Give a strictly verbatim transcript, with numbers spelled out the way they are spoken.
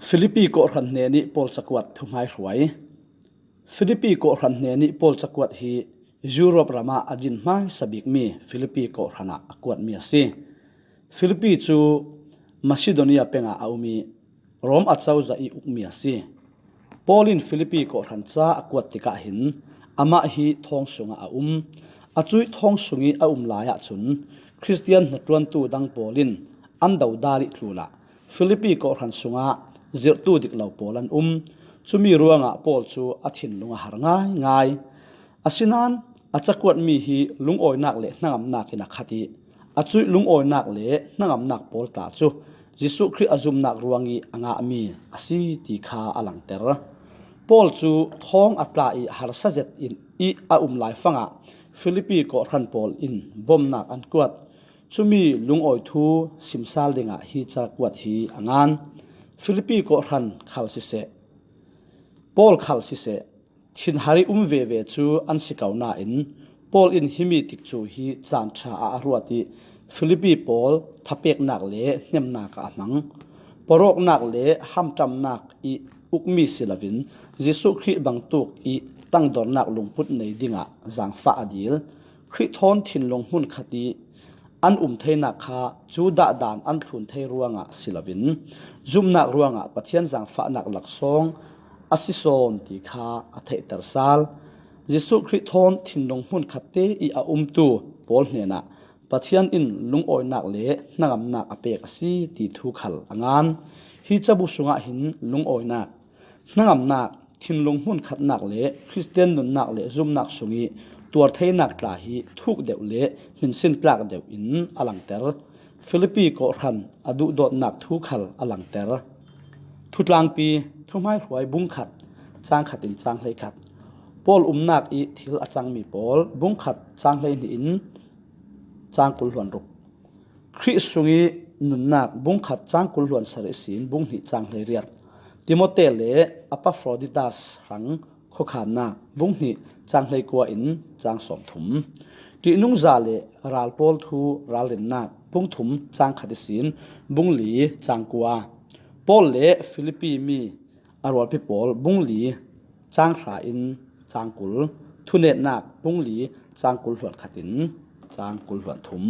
Philippi kawhhran hnenih Paul cakuat thuhmaihruai. Philippi kawhhran hnenih Paul cakuat hi Europe ramah a din hmaisa bikmi Philippi kawhhranah a kuatmi a si. Philippi cu Macedonia pengah a um ih Rom a cozah ih ukmi a si. Paul in Philippi kawhhran ca a kuat tikah hin amah hi thawng sungah a um. A cuih thawng sungih a um lai ahcun Khristian hnaṭuantu dang pawl in an dodal ih tlunah Philippi kawhhran sungah zirhtu dik lo pawl an um. Cumi ruangah Paul cu a thinlung a har ngaingai. Asinain a cakuatmi hi lungawinak le hnangamnak in a khat ih a cuih lungawinak le hnangamnak pawl tla cu Jesuh Khrih a zumnak ruangih a ngahmi a si ti kha a langter. Paul cu thawng a tla ih harsa zet in ih a um laifangah Philippi kawhhran pawl in bomnak an kuat. Cumi lungawi thu simsal dingah hi cakuat hi a ngan. Philippi kawhhran khal siseh, Paul khal siseh, thinhar ih um veve cu an si ko nain Paul in himi tikcu hi caan ṭha ah a ruat ih Philippi pawl thapeknak le hnemnak ah a hmang. Porhawknak le hamṭamnak ih ukmi si loin Jesuh Khrih bangtuk ih tangdornak lungput nei dingah zaangfah a dil. Khrih thawn thinlung hmunkhat ih an um theinak kha cu dahdan an thlun thei ruangah si loin zumnak ruangah Pathian zaangfahnak laksawng a si sawn ti kha a theihter sal. Jesuh Khrih thawn thinlung hmunkhat te ih a umtu pawl hnenah Pathian in lungawinak le hnangamnak a pek a si ti thu khal a ngan. Hi cabu sungah hin lungawinak, hnangamnak, thinlung hmunkhatnak le Khristian nunnak le zumnak sungih tuar theinak tla hi thuk deuh le hminsin tlak deuh in a langter. Philippi kawhhran a duhdawtnak thu khal a langter. Thutlangpi, Thuhmaihruai bungkhat, cangkhat in cang hleikhat. Paul umnak ih thil a cangmi pawl, bungkhat cang hleihnih in cang kul hluan ruk. Khrih sungih nunnak, bungkhat cang kul hluan sarih sin bunghnih cang hleiriat. Timote le Epafroditas hrang khuakhannak, bunghnih cang hleikua in cang sawmthum. Ṭihnungza le ral pawl thu ralrinnak, bungthum cangkhat ihsin bungli cangkua. Paul le Philippi mi a rualpi pawl bungli canghra in cangkul, thunetnak bungli cangkul hluan khat in cangkul hluan thum.